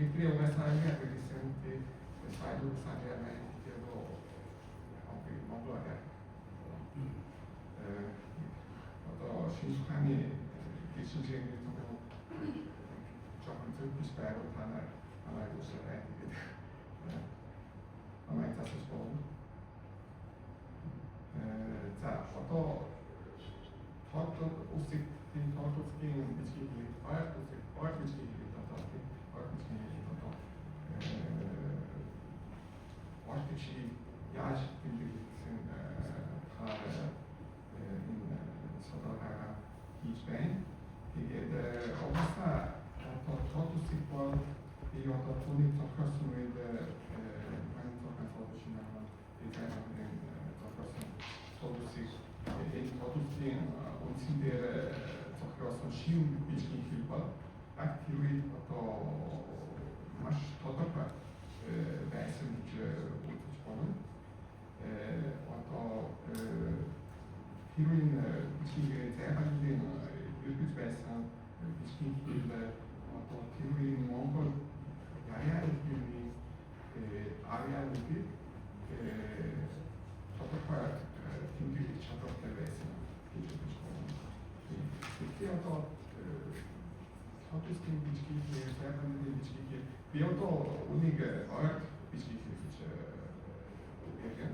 Нэгдүгээр угаасаа авиа гэсэн тий сайлуу савиа маань тэр Монгол авиа. Одоо шинж ухааны гişүнжээний том жоохон зөв биш байвал та нар намайг уучлаарай. Тэгээд намайг засаж болно. За, одоо тод үсэг, тийм, тод үсгийн бичгийн хэлийг, ойрт үсэг, ойрт бичгийн хэлийг, одоо тийм, ойрт бичгийн хэлийг одоо орт шиг яаж тэмдэглэсэн талаар энэ судалгаа хийж байна. Тэгээд угаасаа одоо тод үсэг бол би одоо түүнийг зохиосон үед 1600 шинэ дизайнерын зохиосон тод үсэг, энэ тод үсгийн үндсэн дээр зохиосон шинэ бичгийн хэл бол яг тэр үед одоо маш тодорхой байсан гэж үзэж байна. Одоо тэр үеийн бичгийн зайбангийн эргэж байсан бичгийн хэл одоо тэр үеийн Монгол ярианы хэлний авианыг тодорхой тэмдэглэх чадвартай байсан гэж үзэж байна. Тэгэхээр одоо тод үсгийн бичгийн хэл, зайбангийн бичгийн хэл, би одоо үнийг ойрт бичгийн хэл гэж ярьна.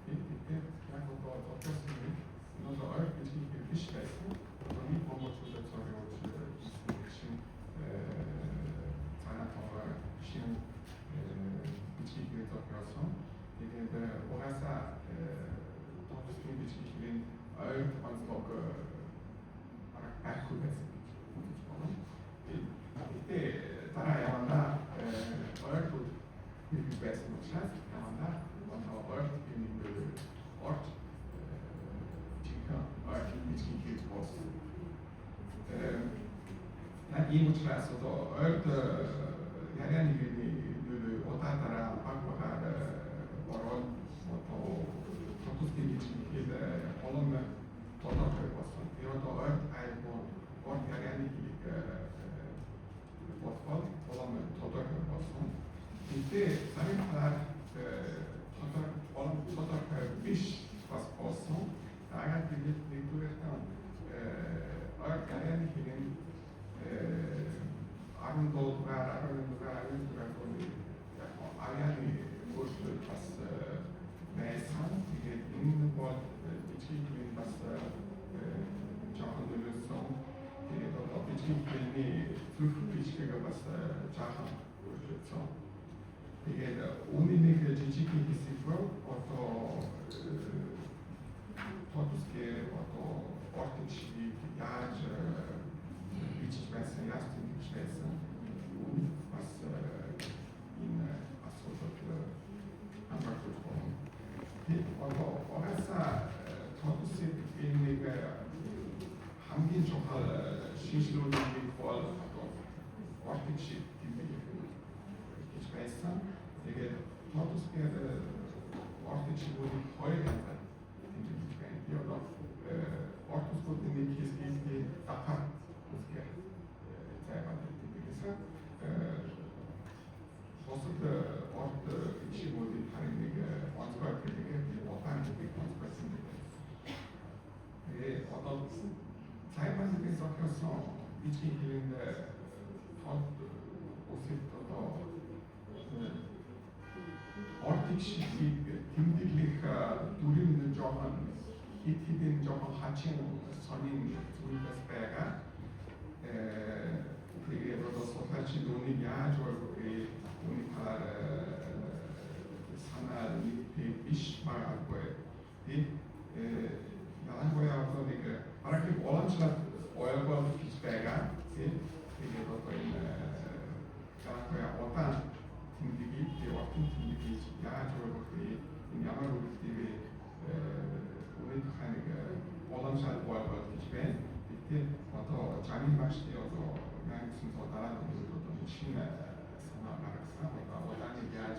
Тэгэхээр яг одоо зохиосон үед энэ бол ойрт бичгийн хэл биш байсан. Одоо нэг монголчуудад зориулж хийсэн шинэ цагаан тоогоор шинэ бичгийн хэл зохиосон. Тэгээд угаасаа тод үсгийн бичгийн хэлийн ойрт онцлог бараг байхгүй байсан гэж үзэж байна. Гэхдээ дараа явандаа ойртууд хэрэгж байсан учраас явандаа одоо ойрт гэмээр орж жинхэнэ ойрт бичгийн хэл болсон. Яг ийм учраас одоо ойрт ярианы хэлний нөлөө удаа дараа баг багаар ороод одоо тод үсгийн бичгийн хэл улам тодорхой болсон. Тэр одоо ойрт айлгуу орт ярианы хэлийг бодвол улам тодорхой болсон. Гэхдээ сарын талаар тодорхой, улам тодорхой биш бас болсон. Яагаад гэвэл нэгдүгээрт ойрт ярианы хэлний 17 дугаар, 18 дугаар, 19 дугаар зууны яг авианы өөрчлөлт бас байсан. Тэгээд энэ бол бичгийн хэлний бас жоохон нөлөөлсөн. Тэгээд одоо бичгийн хэлний зүрх бичгийг бас жаахан өөрчлөлтсөн. Тэгээд үүний нэг жижиг хэсэг бол одоо тод үсгээр одоо орт шигийг яаж бичиж байсан, яаж тэмдэглэж байсан үүнийг бас энэ асуудал хамгаалж байна. Тэгээд одоо угаасаа тод үсэг энэ нэг хамгийн чухал шинэчлэлүүдийн нэг бол одоо орт шиг тэмдэглэх гэж байсан. Тэгээд тод үсгээр орт шигүүдийг хоёр янзаар тэмдэглэж байна. Би одоо орт үсгүүдийн нэг хэсгийг давхар үсгээр зайбан тэмдэглэсэн. Бусад орт шигүүдийг харин нэг онцгой гэдэг удаан гэдэг онцгой тэмдэглэсэн. Тэгээд одоо зайбан зохиосон бичгийн хэлэнд тод үсэгт одоо ортик шигийг тэмдэглэх дүрэм нь жоохон хэд хэдэн жоохон хачин сонин зүйл бас байгаа. Тэгээд одоо судлаачид үүнийг яаж ойлгох вэ? Үүний талаар санаа нэгтэй биш магадгүй. Тэг ялангуяа одоо нэг бараг нэг уламжлалт ойлгох гэж байгаа. Тэг тэгээд одоо энэ ялангуяа удаан тэмдгийг, тэг ортын тэмдгийг яаж ойлгох вэ? Энэ ямар үргэлжлэв вэ? Үүний тухай нэг уламжлалт ойлгох гэж байна. Гэхдээ одоо Жамин багшны одоо 1900 дараа нь одоо шинэ санаа гаргасан. Одоо удааныг яаж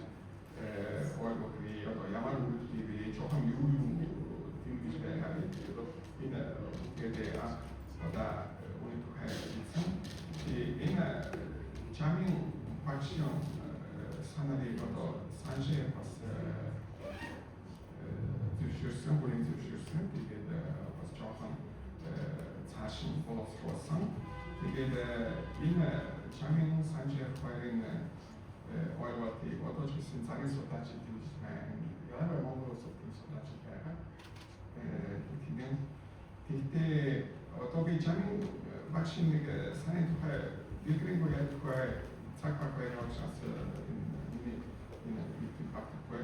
ойлгох вэ? Одоо ямар үргэлжлэв вэ? Жоохон юу юу тэмдэглэж байгаа вэ? Энэ тэгээд одоо үүний тухай хэлсэн. Энэ Жамин багшийн санаалыг одоо Санжи бас зөвшөөрсөн, бүрийн зөвшөөрсөн. Тэгээд бас жоохон цааш нь боловсруулсан. Тэгээд энэ Чамин Санжи хоёрын ойлголтыг одоо ч гэсэн цагийн судлаач гэж байна. Ялангуяа Монгол улсад тийм судлаач байгаа. Тийм. Гэхдээ одоо би Чамин багшийн нэг санааны тухай дэлгэрэнгүй ярихгүй, цаг баг байгаа учраас энэ энэ YouTube багтахгүй.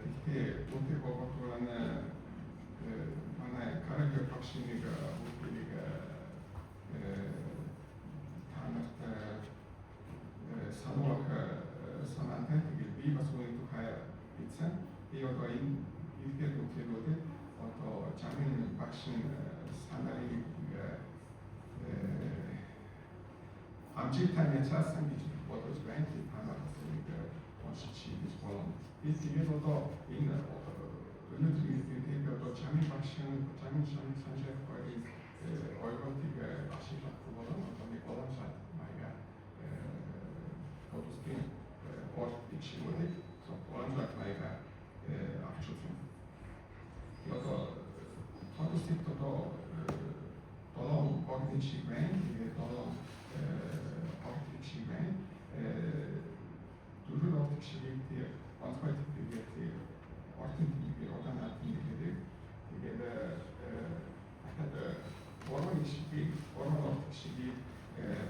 Гэхдээ үүнтэй холбоотойгоор манай Карагер багшийн нэг бүгдийг та нарт сануулах санаатай. Тэгээд би бас үүний тухай бичсэн. Би одоо энэ эдгээр бүтээгүүдийг одоо Чамин багшийн санаыг амжилттай чадсан гэж бодож байна. Та нар бас нэг уншиж гэж болно. Би тэгээд одоо энэ өнөөдрийн хэлбэрийг одоо Чамин багшийн, Чамин Санжиев хоёрын ойлголтыг ашиглахгүй болон одоо нэг уламжлалт маягаар Тодусгийн орт эгшигүүдийг уламжлалт маягаар авч үзсэн. Одоо Тодусыг одоо долоон богино шиг байна. Тэгээд долоон орт эгшиг байна. Дөрвөн орт эгшигийг тэр онцгой тэмдэглэгээр, тэр ортын тэмдэглэгээр удаанаар тэмдэглэдэг. Тэгээд дахиад гурван эгшигийг, гурван орт эгшигийг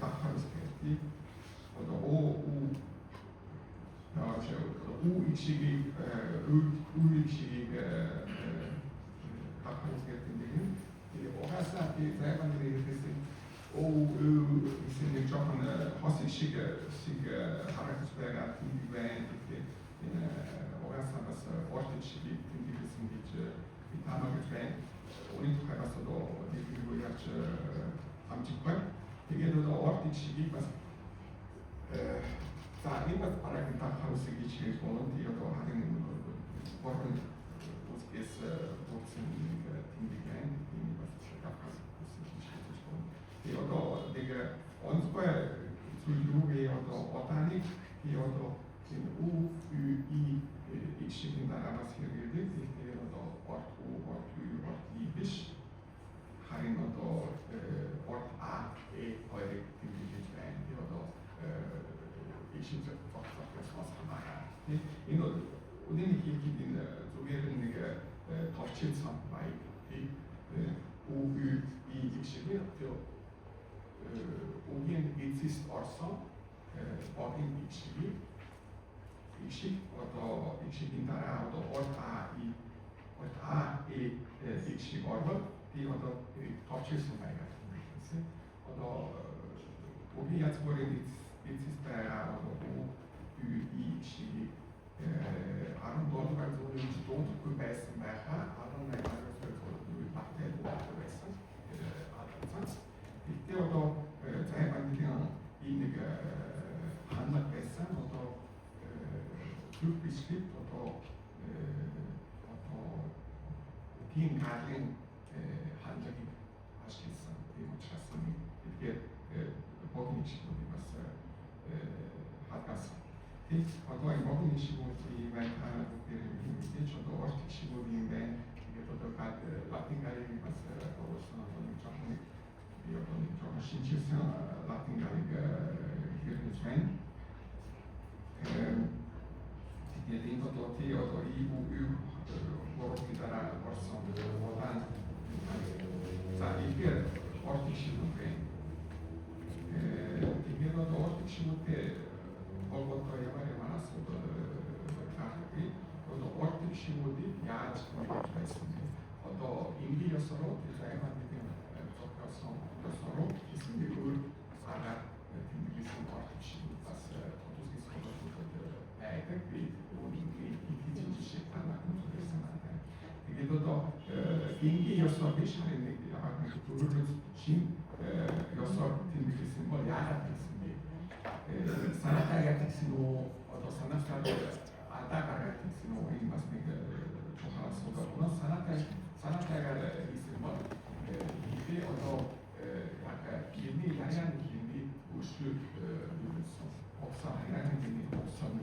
давхар үсгэртийг одоо О, У, У эгшигийг, Ү эгшигийг давхар үсгээр тэмдэглэнэ. Тэгээ угаасаа би зайван нэр хэлсэн О, Ү гэсэн нэг жоохон хос эгшиг шиг харагдаж байгаа тэмдэг байна. Тэгэхээр энэ угаасаа бас орт эгшигийг тэмдэглэсэн гэж би таамаглаж байна. Үүний тухай бас одоо дэлгэрэнгүй ярьж амжихгүй. Тэгээд одоо орт эгшигийг бас за энэ бас парагийн давхар үсэг гэж хэлж болно. Тэгээд одоо харин гурван үсгээс бүрдсэн нэг тэмдэг байна. Энэ бас давхар үсэг гэж хэлж болно. Тэгээд одоо нэг онцгой зүйл юу вэ? Одоо удааныг би одоо энэ У, Ü, И эгшигийн дараа бас хэрэглэдэг. Тэгэхээр одоо орт У, орт Ü, орт И биш. Харин одоо орт А, Э хоёрыг тэмдэглэж байна. Тэгээд одоо эгшиг зогсох ёсноос хамааран. Энэ үнэний хэлэхэд энэ зүгээр нэг товчилсан маяг. У, Ü, И эгшигийн тэр үгийн эцэст орсон богино эгшигийг эгшиг одоо эгшигийн дараа одоо орт А, И, орт А, Э эгшиг орвол би одоо товчилсан маягаар тэмдэглэсэн. Одоо үгийн янз бүрийн эцэст байгаа одоо У, Ü, И эгшигийг 17 дугаар зууны үеч дуудахгүй байсан байхаа 18 дугаар зууны үед багтай дуудахгүй байсан. Алгацсан. Гэхдээ одоо зай бандын энэ нэг хандлага байсан. Одоо зөв бичлэг одоо үгийн гаалын хандлагыг ашигласан. Тийм учраас эдгээр богино эгшигүүдийг бас хадгалсан. Тийм, одоо энэ богино эгшигүүд юм байна, та бүгдээр мэдээж одоо орт эгшигүүд юм байна. Тэгээд одоо латин галыг бас оруулсан, одоо нэг жоохон нэг би одоо нэг жоохон шинэчилсэн латин галыг хэрэглэж байна. Тэгээд энэ одоо тий одоо И, У, Ü гурвын дараа орсон удаан. За, эдгээр орт эгшигүүд байна. Тэгээд одоо орт эгшигүүдтэй холбоотой ямар ямар асуудал гардаг вэ? Одоо орт эгшигүүдийг яаж тэмдэглэж байсан бэ? Одоо энгийн ёсороо зайван нэгэн зохиосон ёсороо гэсэн нэг өөр аргаар тэмдэглэсэн орт эгшигүүд бас Тодусгийн сургуулиудад байдаг. Би үүнийг итгэж жишээ та нарт үзүүлсэн байна. Тэгээд одоо энгийн ёсоор биш, харин нэг яг нэг дөрвөлж шин ёсоор тэмдэглэсэн бол яагаад гэсэн бэ? Санаатайгаар тэгсэн үү? Одоо санаачлаад алдаа гаргаад тэгсэн үү? Энэ бас нэг чухал асуудал. Өнөө санаатайгаар хийсэн бол би одоо яг гэрний ярианы гэрний өөрчлөлт юу гэсэн. Угсаа ярианы гэрний угсаа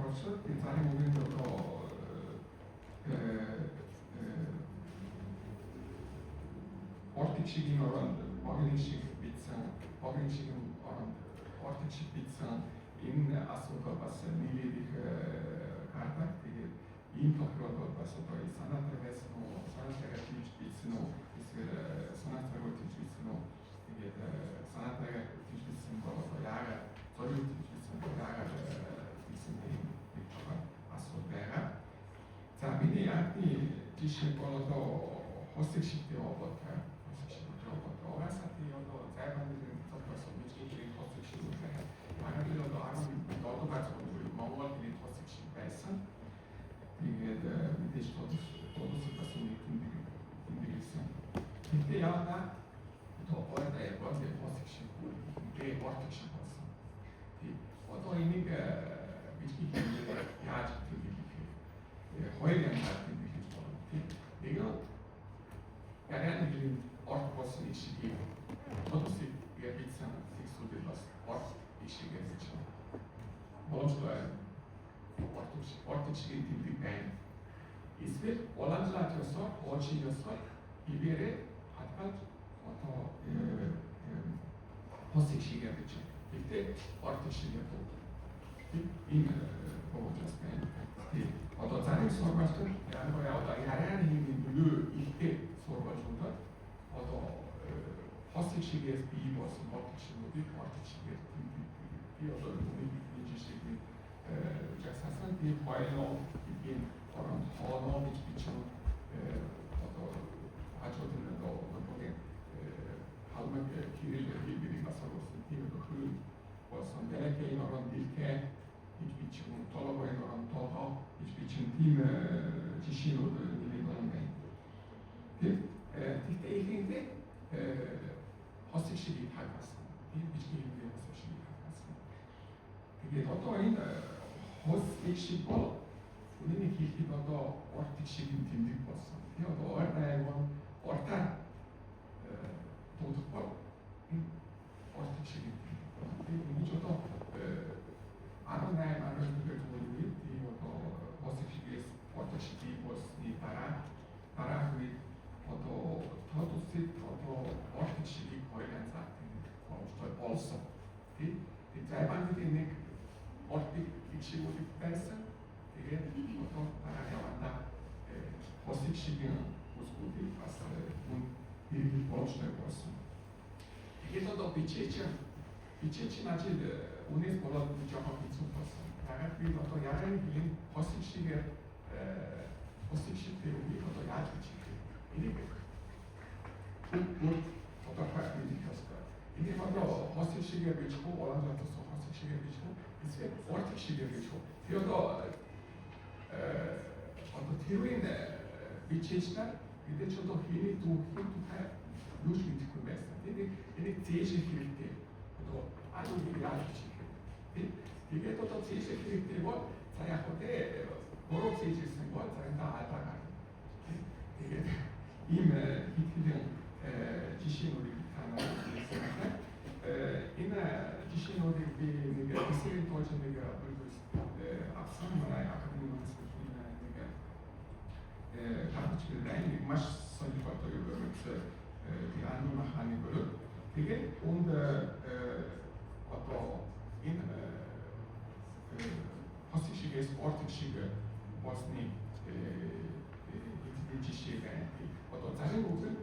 сурвалжлал зарим үгэнд одоо ортик шигийн оронд богино шиг бичсэн, богино шигийн оронд ортик шиг бичсэн энэ асуудал бас нэлээд их гардаг. Тэгээд ийм тохиолдолд бас одоо санаатай байсан уу, санаатайгаар тийж бичсэн үү, эсвэл санаатайгаар тийж бичсэн үү, тэгээд санаатайгаар тийж бичсэн бол одоо яагаад зориуд тийж бичсэн бол яагаад тийсэн нэг жоохон асуудал байгаа. За миний анхны жишээ бол одоо хосыг шигтэй холбоотой. Хосыг шигтэй холбоотой. Угаасаа тий одоо зайван зохиосон бичгийн хосыг шиг байх. Яг л одоо 17 дугаар зууны Монгол хэлний хосыг шиг байсан. Тэгээд мэдээж тодорхой бас нэг тэмдэглэсэн. Гэхдээ яагаад одоо ойртой Японд хосыг шиг тэгээ ортог шиг болсон. Тий. Одоо энийг бичгийн хэлээр яаж тэмдэглэх вэ? Хоёр янзаар тэмдэглэж болно. Тий. Нэг нь ярианы хэлний орт болсон их шигийг тодорхой бичсэн текстүүдийг бас орт их шигээр бичнэ. Боломжтой ортог шигийн тэмдэг байна. Эсвэл уламжлалт ёсоор, уучийн ёсоор хэвээрээ хадгалж одоо хосыг шигээр бичнэ. Гэхдээ ортог шигээр дуудаг. Энэ боломж байна. Тий. Одоо зарим сургаалт ялангуяа одоо ярианы хэлний нөлөө ихтэй сургаалчуудад одоо хосыг шигээс бий болсон ортог шигүүдийг ортог шигээр тэмдэглэдэг. Би одоо үүнийг бидний жишээг жагсаасан би хоёно гэдгийн оронд хоно гэж бичсэн одоо хажууд нь одоо нөгөө халмаг кирилл хэлбэрийг бас оруулсан. Тийм одоо хөл болсон. Дэлхийн оронд дэлхэ гэж бичсэн, толгойн оронд толгой гэж бичсэн тийм жишээнүүд нэлээд олон байна. Тэгэхдээ ихэнхдээ хосыг шигийг хагасан. Тийм бичгийн хэлбэрийн хосыг шигийг хагасан. Тэгээд одоо энэ хос их шиг бол үнэнийг хэлэхэд одоо ортыг шиг юм тэмдэг болсон. Тэгээ одоо ойр аймаг ортаар дуудах бол энэ ортыг шиг юм тэмдэг болсон. Тэгээ ингэж одоо 18 19 зууны үед тийм одоо хос их шигээс ортыг шиг бий болсны дараа үед одоо тод улсыг одоо ортыг шигийг хоёр янзаар тэмдэг боломжтой болсон. Тийм. Тэгээ зайван нэг ортыг их шигүүдийг байсан. Тэгээд одоо дараа явандаа хосыг шигийн үсгүүдийг бас мөн хэрэглэх боломжтой болсон. Тэгээд одоо бичээч ажил үнээс болоод жоохон хэцүү болсон. Яагаад гэвэл одоо ярианы хэлний хосыг шигээр хосыг шигтэй үгийг одоо яаж бичих вэ? Энийг бүр тодорхой мэдэх ёстой. Энийг одоо хосыг шигээр бичих үү, уламжлалт хосыг шигээр бичих үү, эсвэл ортыг шигээр бичих үү? Тэр одоо тэрвийн бичээж нар мэдээж одоо хэний дүү хэн тухай юу ч мэдэхгүй байсан. Тэгээд энийг зээших хэрэгтэй. Одоо аль үгийг яаж бичих вэ? Тэгээд одоо зээших хэрэгтэй бол за яг хөө тэ буруу зээжсэн бол заримдаа алдаа гарна. Тэгээд ийм хэд хэдэн жишээнүүдийг та нарт хэлсэн байна. Энэ жишээнүүдийг би нэг хэсгийн тоож нэг авсан манай академийн нэг гарч ирсэн нэг маш сонирхолтой юм байна. Би андуу хааны бөлөг. Тэгээд үүнд одоо энэ хосыг шигээс ортыг шиг болсны эдгээр жишээ байна. Одоо зарим үг нь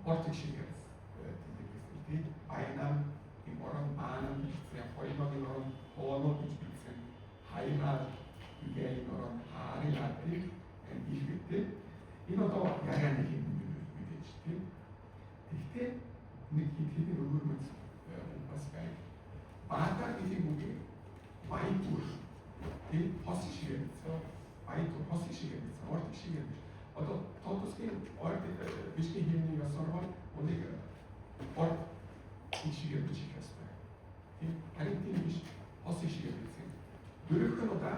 ортыг шигээр тэмдэглэсэн. Тийм айнам энэ орон аанам гэсэн хоёногийн орон хооно гэж бичсэн. Хайраа гэгийн орон хаарилаа тийм ихтэй. Энэ одоо ярианы хэм мэдээж тийм. Тэгэхдээ нэг хэд хэдэн өвөрмөц бас байг. Баатар гэдэг үгийг баятур тийм хос шигээр бичсэн. Баятур хос шигээр бичсэн. Орд шигээр биш. Одоо тодусгийн орд бичгийн хэмний ёсоор бол үнийг орд шигээр бичих ёстой. Тийм харин тийм биш. Хос шигээр бичсэн. Дөрөвхөн удаа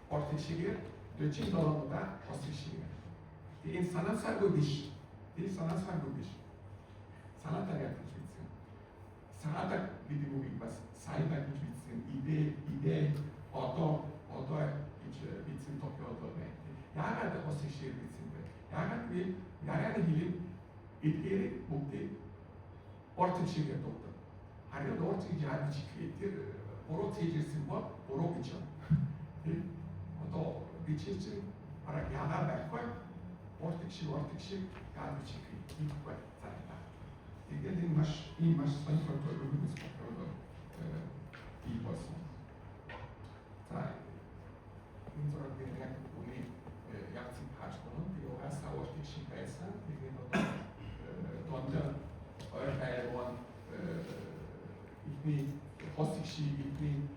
орд шигээр 47 удаа хос шигээр. Тэгээ энэ санаасаагүй биш. Тэр санаасаагүй биш. Санаатайгаар гэж бичсэн. Санаадаг гэдэг үгийг бас сайдаа гэж бичсэн. Идэ, идэ Одоо гэж бичсэн тохиолдол байна. Яагаад хос шиг бичсэн бэ? Яагаад гэвэл ярианы хэл нь эдгээрийг бүгдийг орт шиг дуудаг. Харин орт гэж яаж бичих вэ? Тэр буруу цээжилсэн бол буруу гэж байна. Тийм. Одоо бичиж чинь бараг яагаад байхгүй орт шиг яаж бичих вэ? Хийхгүй заримдаа. Тэгээд энэ маш сонирхолтой өгөөс тохиолдол бий болсон. За, энэ зураг дээр яг үний ягцыг харж байна. Тэгээ угаасаа орт шиг байсан. Тэгээд одоо донд ойр хайрван ихний хос шиг ихний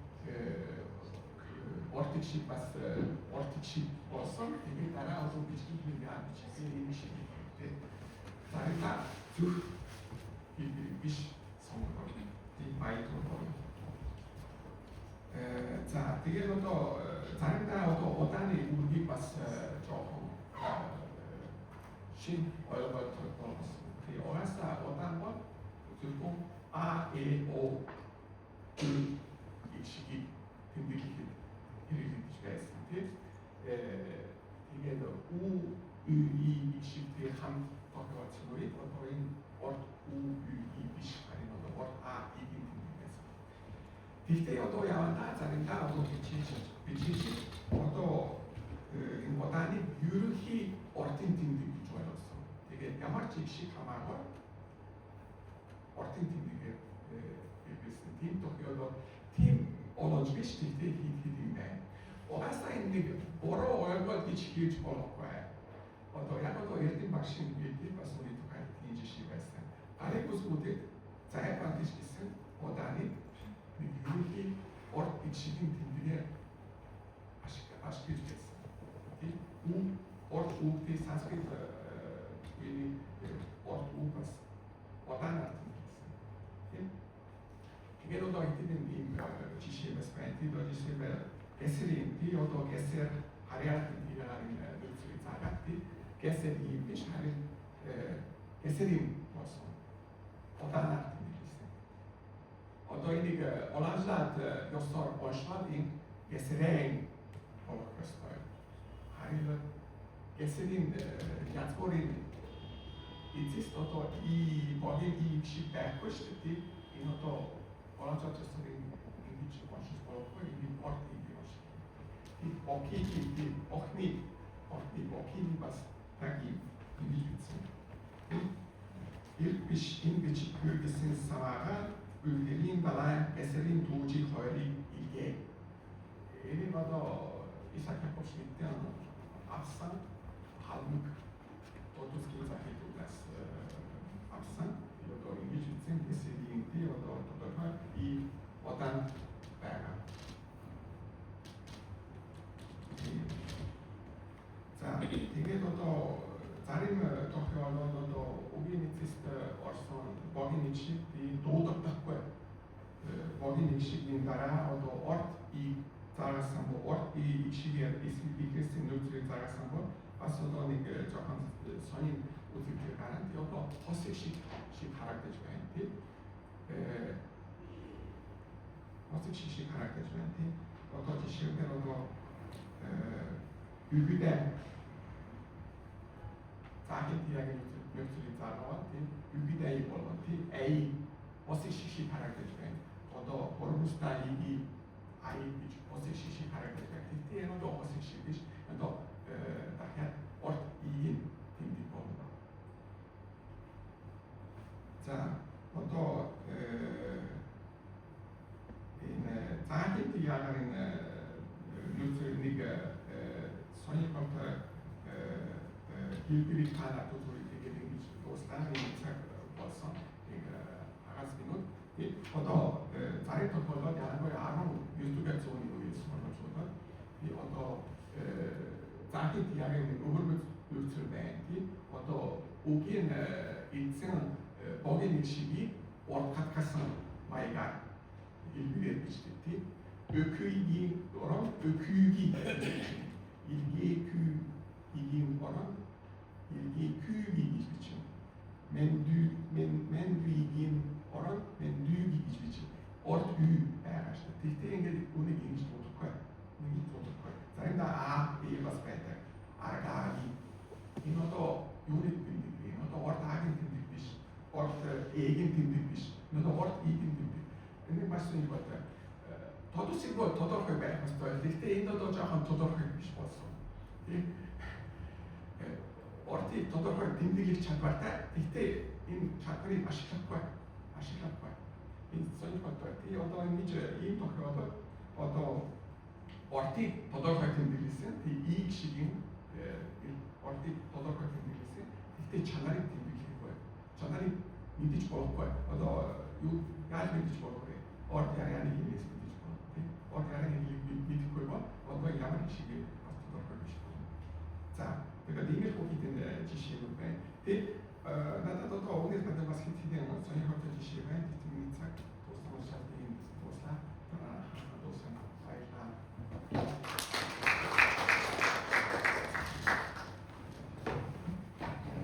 орт шиг бас орт шиг болсон. Тэгээд дараа одоо бичлэг нэг яаж бичсэн юм шиг тийм. Заримдаа зүрх биш сонгох. Тийм баяр болно. За, тэгээд одоо заримдаа одоо удааны үргийг бас жоохон шин ойлголт болсон. Тэгээ угаасаа удаан бол зөвхөн А, Э, О, Ү шигийг тэмдэглэхэд хэрэглэгдэж байсан тийм. Тэгээд У, Ү, И шигтэй хамт тохиолдсон үед одоо энэ орд У, Ү, И биш, харин одоо орд А, И-ийн тэмдэг байсан. Гэхдээ одоо явандаа заримдаа одоо бичиж одоо энэ удааны ерөнхий ордын тэмдэг гэж ойлгосон. Тэгээд ямар ч шиг хамаагүй ордын тэмдэгээр хэрэглэсэн. Тийм тохиолдол тийм олонж биш, гэхдээ хэд хэд юм байна. Угаасаа энэ нэг буруу ойлголт гэж хэлж болохгүй. Одоо яг одоо Эрдэм багшийн хэлдэг бас үний тухай тийм жишээ байсан. Гарын бүсгүүдэд зай бандаж гэсэн удааны нэг ерөнхий орд шигийн тэмдэгээр ашиглаж байсан. Тийм үү, орд үгтэй санскрит үеийн орд үг бас удаанаар тэмдэглэсэн. Тийм. Тэгээд одоо хэдийн ийм жишээ бас байна. Тийм, жишээлбэл гэсэрийн тий одоо гэсэр харьяат тийгээр энэ нөөцийг заагаад тий гэсэр ийм биш, харин гэсэрийн болсон. Удаанаар тэмдэглэсэн. Одоо энийг уламжлалт ёсоор уншвал энэ гэсэрэн болох ёстой. Харин гэсэрийн язгуурын эцэст одоо и богийн и шиг байхгүй шүү дээ. Энэ одоо уламжлалт ёсоор ингэж уншиж болохгүй, энийг орд ингэж унших. Тийм, окей, тийм охны ордны окей бас яг ийм ингэж бичсэн. Ир биш энэ бичиг гэсэн самага үлгэрийн балай гэсэрийн дүүжи хоёрыг илгээ. Энийг одоо Исаак Якоб Шмидтийн авсан халмиг тодусгийн захидлаас авсан. Одоо ингэж бичсэн гэсэрийн тий одоо тодорхой и удаан байгаа. За, тэгээд одоо зарим тохиолдолд одоо үгийн эцэст орсон богийн нэг шиг тий дуудагдахгүй. Богийн нэг шигийн дараа одоо орд и заагасан бо орд и шигээр ихээсийн нөөцийг заагасан бо бас одоо нэг жоохон сонин үзэгдэл гарan. Тий одоо хос шиг харагдаж байна тий. Хос шиг харагдаж байна тий. Одоо жишээлбэл одоо үгүйдээ заагийн тиягийн нөөцийг заагаа тий үгүйдээ болгон тий ай хос шиг харагдаж байна. Одоо хормостай иги ай гэж хос шиг харагдаж байна. Гэхдээ энэ одоо хос шиг биш. Одоо дахиад орд игийн тэмдэг болно. За, одоо энэ заагийн тиягийн нөөцийг нэг сонирхолтой хэлбэрийг та нарт үзүүлэх тэгээд ингэж дуслаа, энэ цаг болсон. Нэг хагас минут. Тэгээд одоо зарим тохиолдолд, ялангуяа 19 дугаар зууны үеэс боловсруулаад би одоо заагийн тиягийн нэг өвөрмөц нөөцөл байна. Тийм, одоо үгийн эзэн богийн нэг шигийг урд гатгасан маягаар хэлбэрээр бичдэг тийм. Өкүйгийн орон өкүйги, илгээкүй игийн орон илгээкүйги гэж бичнэ. Мэндү мен мэндүгийн орон мэндүги гэж бичнэ. Орд үй байгаа шүү. Тэгтээ ингээд үнийг ингэж дуудахгүй. Энэ одоо урт E-г тэмдэг. Энэ маш сонирхолтой. Тодорхой бол тодорхой байх ёстой. Гэхдээ энд одоо жоохон тодорхой биш болсон. Тийм. Уртыг тодорхой тэмдэглэх чадвартай. Гэхдээ энэ чадварыг ашиглахгүй. Ашиглахгүй. Энэ сонирхолтой. Тэгээ одоо ингэж ийм тохиолдолд одоо уртыг тодорхой тэмдэглэсэн. Тэгээ E шиг юм уртыг тодорхой тэмдэглэсэн. Гэхдээ чанарыг тэмдэглэхгүй. Чанарыг мэдэж болохгүй. Одоо юу яаж мэдэж болох вэ? Урт ярианы хэмээс мэдэж болох тийм. Урт ярианы хэлийг мэдэхгүй бол одоо ямар шиг бас тодорхой биш болно. За, тэгээд иймэрхүү хэдэн